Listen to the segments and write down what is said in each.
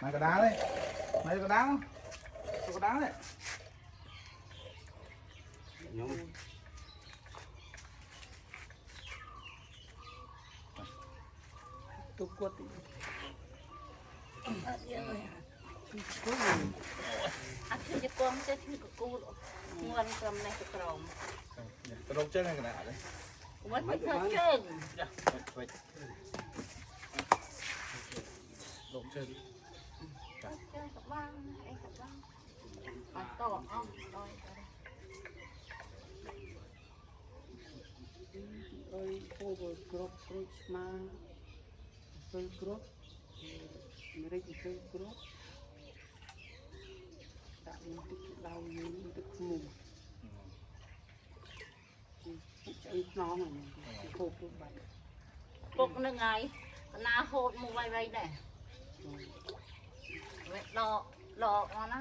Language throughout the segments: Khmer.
មកកដាលទេមកកដាលកដាលទេ ខ្ញុំ ទុកគាត់តិច អត់យើងអត់ធ្វើជាកងចេះធ្វើកគូងន់ត្រឹមនេះទៅក្រោម ទៅរកជើងកណ្ដាលទេ មិនទៅធ្វើជើង យ៉ាស្វិចរកជើង ជើងក៏បានអីក៏បានអត់តអស់អយ អើយហូបគ្រាប់ក្រូចស្មាពេលគ្រាប់ម្រេចពេលគ្រាប់ដាក់នឹងទឹកដៅយើងទឹកឃ្មុំឆ្អឹងខ្នងហ្នឹងហូបទៅបាត់ ពុកនឹងហើយកណាហូតមួយវៃៗដែរវាដកដកមកណា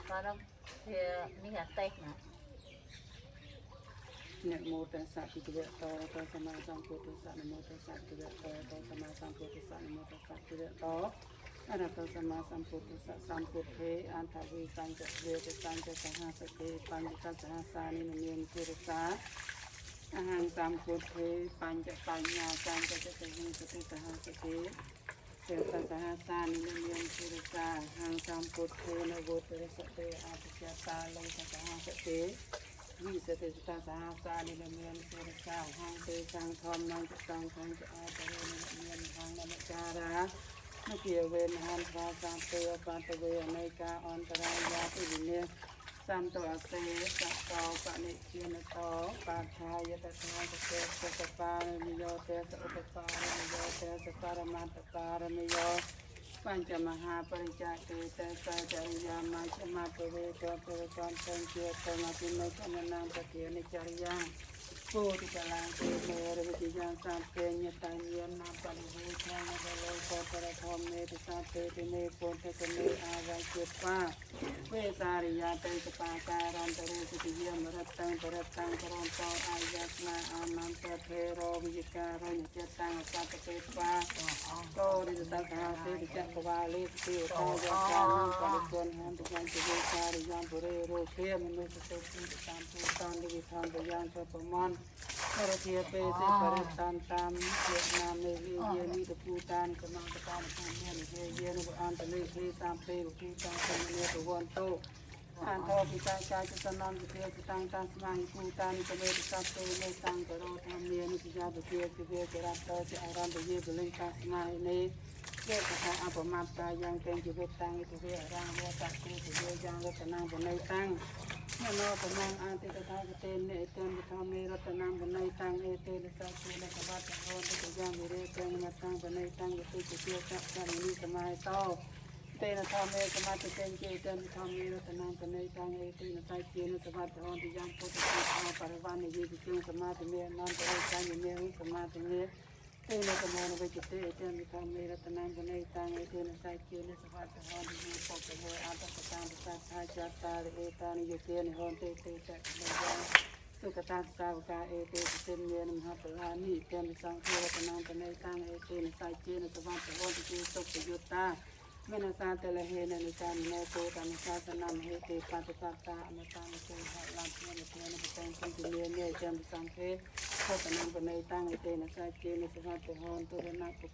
បាទវានេះអាតេសណា នមោតស្សៈភិក្ខវតោតសម្មាសម្ពុទ្ធស្សៈនមោតស្សៈភិក្ខវតោតសម្មាសម្ពុទ្ធស្សៈនមោតស្សៈភិក្ខវតោអរហតសម្មាសម្ពុទ្ធស្សៈសម្ពុទ្ធេអន្តវេសញ្ចវេទសញ្ចសហសតិបញ្ចសហសានិនមានពុរសាអហង្សម្ពុទ្ធេបញ្ចបញ្ញាសញ្ចចតិហិសតិសហសតិសេតសហសានិនមានពុរសាអហង្សម្ពុទ្ធេនវុតរសតិអភិជាតាលំសហសតិ វិសតិសតាសហសានិលមានពុរសាហង្ទេសង្ធម្មងសង្ឃងចអតរនិមានហង្នមចារានុគាវេនហន្តវាសាទេបតវេអនេកាអន្តរាយាទិវិនិសន្តអសេសតោបនិជានតោបាឆាយតថាកេសតបារមិយោទេសឧបបារមិយោទេសបរមត្តបារមិយោបញ្ចមហាបរិច្ចាគេតសចរិយាមាចមពវេតពវកំសង្ជាតមភិមេចមនាងពទានិចរិយាពោធិកលាងទេមេរវិទយាសាពេញតញ្ញាណាបរិវេខាងបលោកបរធម្មមេទសាទេទមេពុទ្ធកមេអាវជិបាវេសារិយាតេសបាការន្តរេសតិយមរតੰបរតੰក្រំតោអាយាស្មាអានន្តភេរោវិយការញ្ញចិត្តតាំងសតពេបាតោរិតតាសេទចកវាលេតិឧតាយកានំបរិគុណហន្តបញ្ចវេសារិយំបុរេរោភាមនុស្សតុពុទ្ធតាមពុតានវិធម្មយ៉ាងប្រមនបរធាពេសេបរិតានតាមជានាមេវិយានិតពុតានកមន្តកានភូមិនិយាយានុអន្តនិភេសាមពេពុតាសមនេពវន្តោអន្តោពិសាចាចសនំវិទេសតាំងតាស្មាហិពុតានិកមេទសពេមេតាំងករោធម្មានុជាពជាគវេចរតោជាអរន្តយេពលិតាស្មាហិនេគេកថាអបមត្តាយ៉ាងទាំងជីវិតតាំងទវេរាងវតគេទវេយ៉ាងរតនាបណៃតាំងមនោប្រមងអតិតថាកតេនេតេនធម្មេរតនាបណៃតាំងអេតេនសជានកវត្តហោតិយ៉ាងវិរេតេនមតាំងបណៃតាំងយតិជាកកនិសមាយតោតេនធម្មេសមាតិតេនចេតេនធម្មេរតនាបណៃតាំងអេតេនសជានសវត្តហោតិយ៉ាងពុទ្ធិបរិវានយេវិជុងសមាទមេអនន្តរកាញមេហុសមាទមេទេនកមនវិជតិអេតេនធម្មេរតនាបណៃតាំងអេតេនសជានសវត្តហោតិយពុទ្ធវេអន្តកតាំងសត្ថាចតារិអេតានិយគេនិហនទេទេតកមយ៉ាងសុខតាសាវកាអេទេសិមានមហបលានិតេនសង្ឃរតនាបណៃតាំងអេតេនសជានសវត្តហោតិយសុខយុតាមេនសាតលហេននិកាមេកោតមសាសនំហេទេបតិបតាអមតាមជ័យហឡាំមានទេនបតេនសង្ឃមាននេចាំសង្ឃេខតនំបណៃតាំងអេតេនសជានសវត្តហោទុរណពុ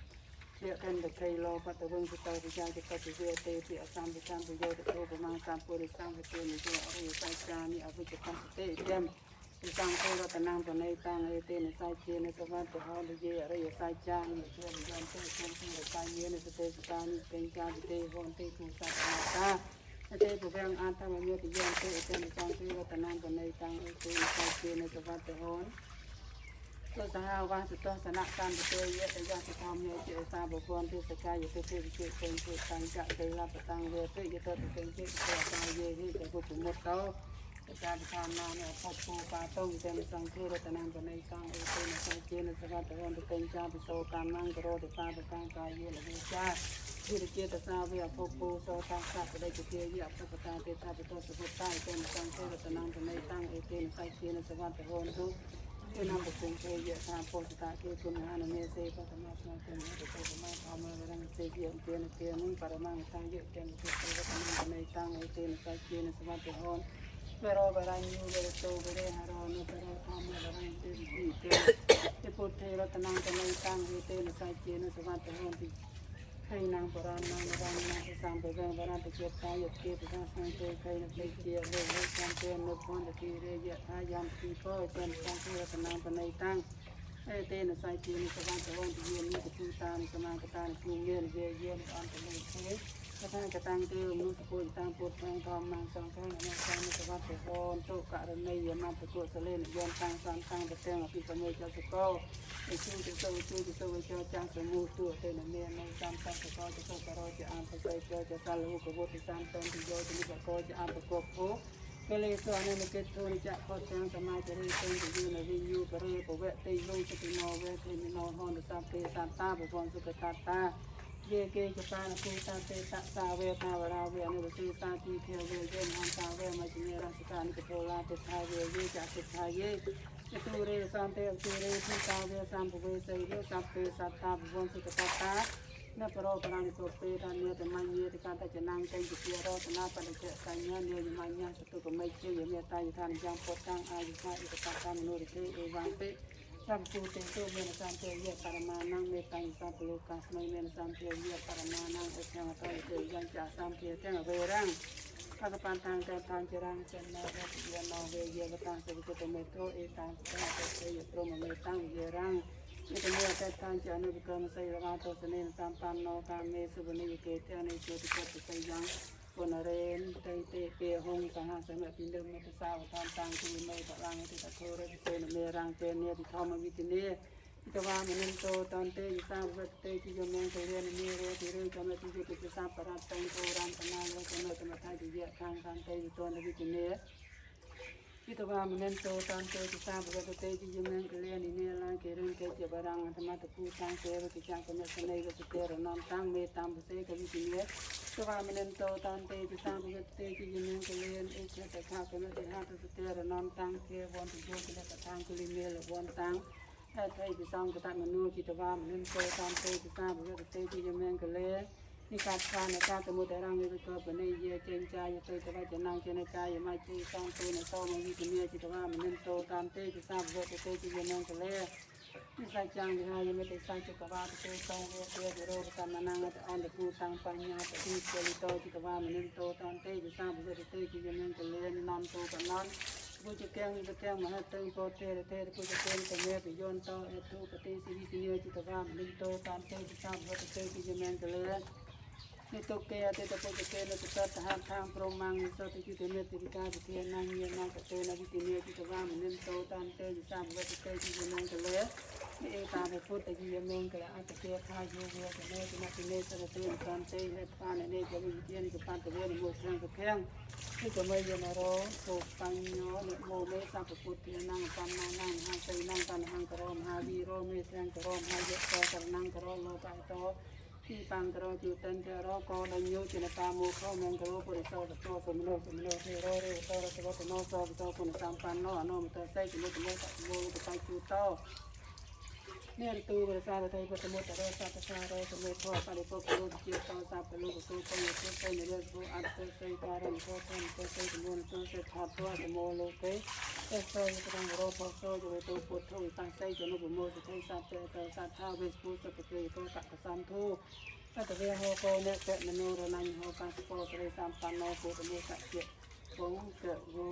ជាកណ្ដខៃលោបតវងសតោវិជាចកតិវេទេពិអសម្បសម្បយោតោប្រមាងសម្ពុរិសម្បទេនិយោអរិយសច្ចានិអវិជ្ជកសតិចាំសង្ឃរតនំបណៃតាំងអេតេនសជានសវត្តហោលយេអរិយសច្ចានិយោយន្តេគុំសង្កាញានសតិសតានិពេញកាវិទេហនទេគុសត្តាទេពវងអន្តមមេតយន្តេអេតេនសង្ឃរតនំបណៃតាំងអេតេនសជានសវត្តហោទសហវាសតសនៈកម្មទេយៈយៈធម្មយៈសាបវន្តិសកាយតិទេវិជេពេញពុតាំងចតេលបតាំងវេតិយតតិពេញជេតតាយេហិកពុពុមុតតោកាលធម្មនាភពពបាតងទាំងសង្ឃរតនាបណៃសង្ឃអេទេនសជានសវត្តវន្តពេញចាពិសោកម្មងករោតិបាបកាងកាយេលវិចាវិរជាតសាវិអភពពសោតាសៈបដិជាយៈអបតាទេថាបតសពុតាទាំងសង្ឃរតនាបណៃតាំងអេទេនសជានសវត្តវន្តទេនំពុំទេយៈថាពុទ្ធតាគេគុណហានមេសេបតមាស្មាទេមេតេបមាធម្មរងសេ ទេយៈទានទានឹងបរមង្គតាយៈទានទុក្ខវតននៃតាំងអេទេនសាជានសមតិហនវរោបរញ្ញូវរតោវរេហរោនុបរោធម្មបរញ្ញទេវិទេទេពុទ្ធេរតនំនៃតាំងអេទេនសាជានសមតិហនតិខៃណាងបរាណងរងណាសំបវងបរានជាតាយជាប្រសាស្នទេខៃនទេជាវេវសំទេនុភន្តទីរយៈអាយាមទីពោចិនសំទេរតនំនៃតាំងអេទេនសៃជានិសវន្តវន្តយានិកទូតាមសមាកតានគូមានវេយានអន្តលិទេកថាកតាំងទេមនុស្សពុទ្ធតាមពុទ្ធខាងធម្មសង្ឃានអនុសានិសវន្តហនតុករណីយមន្តកុសលេនយនតាំងសំតាំងប្រទាំងអភិសម័យចសកោអេជូទសវជូទសវចចាងសមុទុទេនមេនៃសំតាំងសកោចសករោចអាមបសៃចចសាលហុកវុទ្ធសានតនទយោចនិបកោចអាមបកោភោកលេសអនុកិទ្ធោនិចខតទាំងសមាចរិទេយូនវិយុបរិពវៈទេលុសតិណោវេទេមិណោហនសាពេសាតាបវនសុកតាតាយេគេចបានគូតាទេតសាវេតាវរាវេអនុវសេសាទីធាវេយេមហន្តាវេមជ្ញរសកានិកពលឡាទិថាវេយេចតិថាយេចតុរេសន្តិអទុរេធិតាវេសម្ភវេសីវេសពេសតាបវនសុកតាតានបរោបរានិកោពេតានេតមញ្ញេតកតចនាងចេញជារតនាបរិជសញ្ញានេយមញ្ញាសតុកមិជាយមេតាយឋានយ៉ាងពតតាំងអាយុខាអិកតាមនោរិទេអេវងពេសម្ពុទេទមានសន្តិយៈបរមាណងមេតាញ់សពលោកកាស្មៃមានសន្តិយៈបរមាណងអេធមតយទេយ៉ាងចាសំភាទាំងវេរាំងអកបានតាំងតែតាំងចរាំងចិនណរតយណវេយវតាំងសិវិតមេត្រូអេតាំងសតេយព្រមមេតាំងយេរាំងយតមេតតាំងចអនុវិក្រមសីរវាទោសនេសម្បានណោកាមេសុវនិយកេទអនិជោតិកតសៃយ៉ាងពុនរេនតេតេពេហងសហសមពិលមេតសាវតាំតាំងទីមេបរាំងតិតខោរិសេនមេរាំងទេនេតិធម្មវិទនេទវាមនិនតោតន្តេយសាវតេជយមេកលៀនមេរោតិរិកម្មតិយុតិសាបរតੰធោរាមតនាងរកមេតមថៃទយៈខាងខាងតេយតនវិទនេយតវាមនិនតោតន្តេយសាវតេជយមេកលៀននេឡាគេរិនកេជាបរាំងអត្តមតពូតាំងទេវកិចាកមេសនៃវតិរណំតាំងមេតាមសេកវិទនេទវាមនិនតោតន្តេយសាវតេជយមេកលៀនអេចតខាកមេតិហតសតិរណំតាំងទេវន្តយោគលកតាំងគលិមេលវន្តតាំងអថៃពិសងកតមនុจิตវាមនិនតោតាមទេទសាវរតេទីយមេកលេនិកាស្វានកាតមុតរាំងវិកបនិយចេញចាយទេតវចនាងចេនកាយមជិសងទេនតោមវិទនេจิตវាមនិនតោតាមទេទសាវរតេទីយមេកលេនិសច្ចាងវិហាយមេតិសច្ចកវាទេតងវេទេវិរោកម្មនាងអន្តគូតាំងបញ្ញតិពលិតោจิตវាមនិនតោតាមទេទសាវរតេទីយមេកលេនំតោបណនពុជកាំងវិកាំងមហតេពោទេទេពុជកាំងតមេពយន្តោអេតុបតិសិវិទនេจิตវាមនិនតោតាមទេទសាវរតេទីយមេកលេនិតុកេអតិតពុជកេនតតហខាងព្រមាំងសតិជិតមេតិកាវិធានាញានាកតេនវិទនេจิตវាមនិនតោតាមទេទសាវរតេទីយមេកលេអេតាវពុទ្ធយមេកលអតេខាយោវេតមេទនតិនេសរតិអន្តេហេត្វាននេចវិធានិកបន្តវេនមោខាងខាងនិកមយនរោសោបញ្ញោនិមោមេសពពុទ្ធិនងបណ្ណានងហសៃនងតនហង្ករមហាវីរោមេទ្រងករមហាយៈតករណងករលោកអតោទីបាំងករជិតន្តរោកដញ្ញោចនតាមោខមង្គលពុរិសោតោសមនោសមនោទេរោរេតរតវតនោសោតោគុណសម្បណ្ណោអនុមតសៃគមុតមោតមោកតៃជូតោនេរទូបរិសារថៃពុទ្ធមុតរោសតសារោសមេធបរិពុកលោជាតោសាបលោកកុបយទុសៃនិរសុអត្តសៃការំធធំសៃទមនទុសៃថាតវសមោលោកេអេសោយត្រង់រោផសោយវេតុពុទ្ធោតាំងសៃចនុបមោសថៃសតេតសត្ថាវេសពុសពគេកកកសំធូសតវេហោកោអ្នកតមនោរណញ្ញហោកាសពោសរិសម្បណ្ណោពុទ្ធមោសជាពងកវោ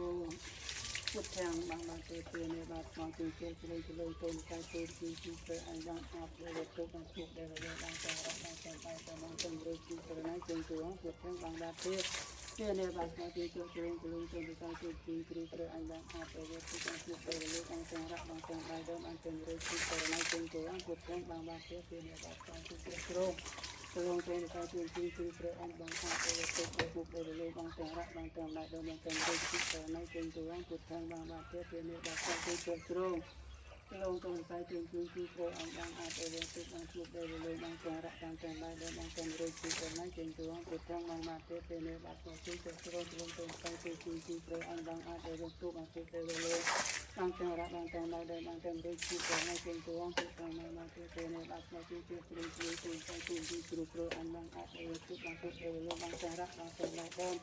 ពុទ្ធាំបានបានទេទេនេបាទមកទីគេជ្រៃជ្រៃទៅកាយទេទីទីទៅអញ្ចឹងអាប់លើទៅបានជួបដែលបានចងរកបានចងបាយទៅមកទៅរើទីទៅណាជើងទៅពុទ្ធាំបានបានទេទេនេបាទមកទីជួយជ្រៃជ្រៃទៅកាយទេទីគ្រូទៅអញ្ចឹងអាប់លើទៅបានជួបដែលបានចងរកបានចងបាយទៅបានទៅរើទីទៅណាជើងទៅពុទ្ធាំបានបានទេទេនេបាទមកទីគ្រូទៅងទៅទៅជួយជួយជួយព្រះអង្គបានថាទៅទៅមុខទៅលើបងទាំងរកបងទាំងដៃដល់បងទាំងទៅទីទៅណៃជើងទៅអង្គពុទ្ធខាងបានបានទេទេនេះដល់ទៅជួយជ្រង លងកងសៃជើងជួយជួយព្រោះអង្គបានអាចឲ្យទុកបានជួបដែលលើបានការរកតាមទាំងដែរដែលបានទាំងរួចជួយទៅណៃចេញទៅពុទ្ធងមកមកទេពេលនេះបាត់មកជួយទៅព្រោះលងកងសៃជើងជួយជួយព្រោះអង្គបានអាចឲ្យទុកបានជួបដែលលើបានទាំងរកបានទាំងដែរដែលបានទាំងរួចជួយទៅណៃចេញទៅពុទ្ធងមកមកទេពេលនេះបាត់មកជួយជួយព្រោះជួយជួយទៅជួយជួយព្រោះព្រោះអង្គបានអាចឲ្យទុកបានជួបដែលលើបានទាំងរកបានទាំងដែរបង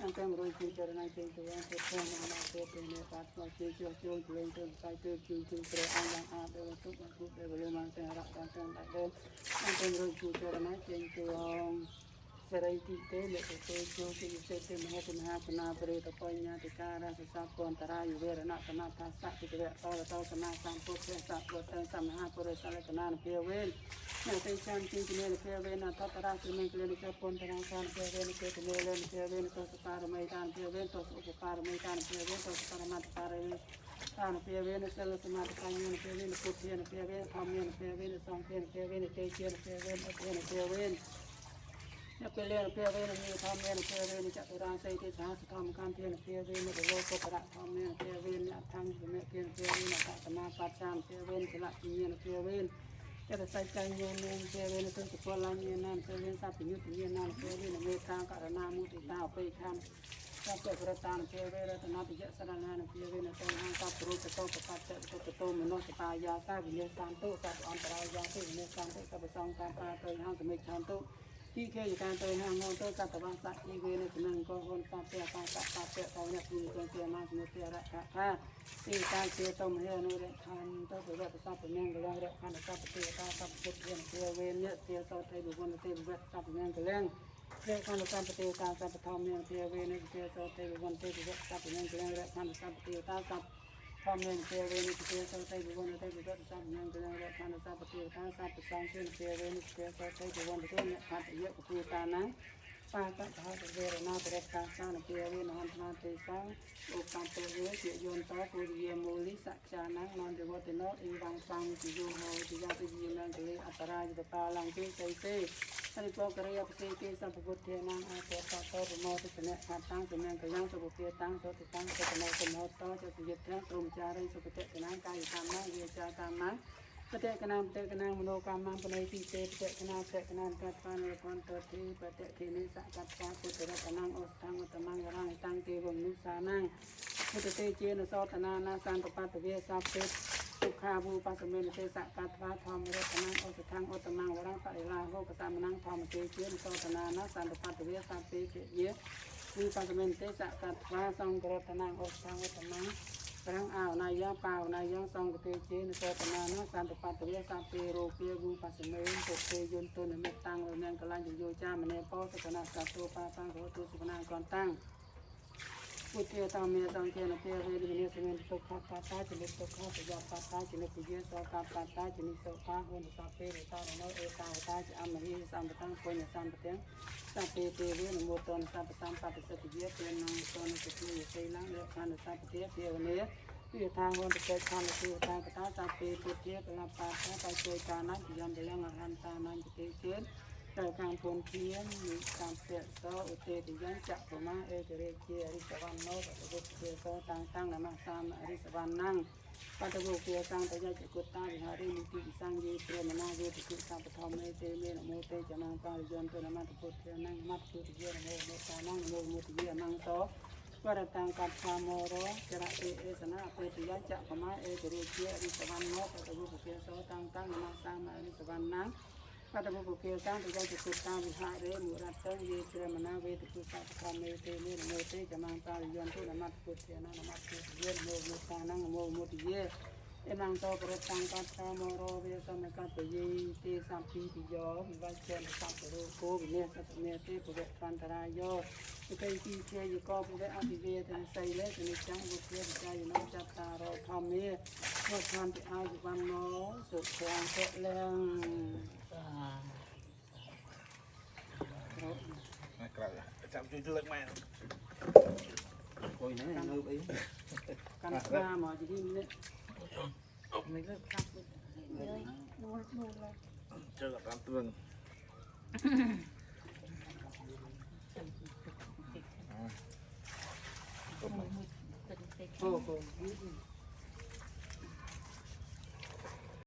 អង្គតាមរួចជួយចរណៃចេញទៅពុទ្ធងមកមកទេពេលនេះបាត់មកជួយជួយជួយលើទៅសៃទៅជួយជួយព្រោះអង្គបានអាចឲ្យទុកបានជួបដែលលើបានទាំងរកបានទាំងដែរបងអង្គតាមរួចជួយចរណៃចេញទៅសរិតិទេលកទេជោគិសេទេមហេមហាកណាប្រេតបញ្ញតិការសសពន្តរាយវេរណសមថាសតិវៈតរតសមាសម្ពុទ្ធសពុទ្ធសមហាពុរិសលកណានភាវេននៅទេចាំជីជំនាញភាវេនអតតរាគមេក្លិនចពន្តរាសានភាវេនចេតមេលនភាវេនទសបារមីតានភាវេនទសឧបបារមីតានភាវេនទសបរមត្តបារមីតានភាវេនសិលសមាធិបញ្ញនភាវេនពុទ្ធានភាវេនធម្មានភាវេនសង្ឃានភាវេនទេជានភាវេនអធិនភាវេន នពេលលេពេលវេនមានធម្មមានពេលវេនចតុរាសីទេសហសធម្មកម្មទានពេលវេនមលោកបរៈធម្មមានពេលវេនអដ្ឋੰសមៈទានពេលវេនអតសមាបច្ចានពេលវេនចលជាញានពេលវេនចតសច្ចញ្ញមានពេលវេនទុកពលញ្ញាណានពេលវេនសព្វញុតញ្ញាណានពេលវេនមេត្តាករណាមុទិតាឧបេក្ខាសព្វប្រតានពេលវេរតនតិយសរណានពេលវេនតហង្សព្រុសតោបបច្ចៈតតោមនោសតាយាសាវិនិសានតុសព្វអន្តរាយាទិវិនិសានតុសព្វសង្កាបាទៅហង្សមិច្ឆន្តុទីខេយកាទៅហាងងទៅសតវសៈជីវេនសំងកហនសពៈបាសៈបពៈតវៈគុណកជាមាសមុទិរៈថាទីតាជាតំហេអនុរខន្ទៅវៈសពមង្គលរខន្តសពតិតាសពពុទ្ធិជាវេនយទាសតេបុវនទេវៈសពមង្គលរខន្តសពតិតាសពធម្មជាវេនជាសតេបុវនទេវៈសពមង្គលរខន្តសពតិតាសពធម្មជាវេនជាសតេបុវនទេវៈសពមង្គលរខន្តសពតិតាសពសង្ឃជាវេនជាសតេបុវនទេអ្នកខន្តយៈពូតានាបាតថាវេរណាបរិកាសានពាវេនហន្តនាទេសាឧបន្តវេជាយន្តពុរិយមូលិសច្ចាននន្តវតិណោអ៊ីវងសង្ជយោហោទយាទយមង្គលេអបរាយតបាលង្គេសៃទេអរិបករិយបសេគេសម្ពុទ្ធធានាងអតតតប្រមោទនៈខាតាំងសមង្គលងសុពភាតាំងសុតិតាំងសុតនោសមោតចសយិទ្រព្រមចារិសុគតិកណាកាយកម្មវាចាកម្មបតិកណាបតិកណាមโนកម្មបណៃទីទេបតិកណាបតិកណាកត្វានុលកន្តតិបតិធីនិសកត្វាពុទ្ធរតនងអស្ថងឧត្តមងរងតាំងទេវមនុស្សានងពុទ្ធទេជានសោតនានាសន្តបតវេសព្វទុក្ខាវូបសមេនទេសកត្វាធម្មរតនងអស្ថងឧត្តមងរងបរិលាហោកសមនងធម្មទេជានសោតនានាសន្តបតវេសព្វេយេវិបសមេនទេសកត្វាសង្ឃរតនងអស្ថងឧត្តមងប្រាំងអោណាយាបាវណាយាសង្កទេចេនសតនានសន្តបតវេសពេរោភាវូបសមេពុទេយន្តនិមិតាំងរមង្គលាញយោចាមនេបោសកណាសតោបាតាំងរោទុសុណាកនតាំងពុទ្ធេតាមេសង្ឃេនពេវេវិនិសមេទុក្ខបតាចនិទុក្ខបយបតាចនិពយសកបតាចនិសុខាហុនសពេរតាណោអេតាវតាចអមហិសម្បតាំងពុញសម្បតាំងសពេទេវេនមោតនសពសម្បតិសិទ្ធិយេពេនងតនសុខិយសេលងលក្ខណសពទេភាវនេវិថាវន្តចេខណ្ឌទិតាកតាសពេពុទ្ធាកលបាតាបច្ចេកានយំលងអរហន្តានចទេចេតើកាមពុនធាននិកម្មពៈសោឧទេទយចកមាអេទរេជាអរិសវណ្ណោបតុពុទ្ធេសោតាំងតាំងនមសាមអរិសវណ្ណੰបតវោគាសង្តយចគុតាវិហារិនិតិសង្យេព្រមនាវេទគុសពធម្មេទេមេនមោទេចមង្កាយន្តនមតពុទ្ធានំមតពុទ្ធយនមោមេតានំមោមុទយអមង្សោវរតាំងកត្វាមរោចរៈទេអេសនាអពេទយចកមាអេទរេជាអរិសវណ្ណោបតវោគាសោតាំងតាំងនមសាមអរិសវណ្ណੰបតវពុគាសាន្តយចគុតាវិហារេមុរតយេព្រមនាវេទគុសពធម្មេទេមេនមោទេចមង្កាយន្តនមតពុទ្ធានំមតពុទ្ធយនមោមេតានំមោមុទយអេមង្សោប្រតាំងកត្វាមរោវេសមកតយេទេសម្ពីទយោវិវច្ឆនសពរោគោវិនិសតមេទេពវៈអន្តរាយោទុកៃទីជាយកោពវៈអភិវេទនសីលេទនិចាំបុព្វវិចាយនោចតារោធម្មេវដ្ឋានតិអាយុវណ្ណោសុខំពលំ ក្រៅចាំជួយលើកម៉ែ គួយហ្នឹងងើបអី កាន់ស្មាមកទីនេះ មិនលើកកាប់លើនួលនួល ជើតាមទ្រឹង អូអូ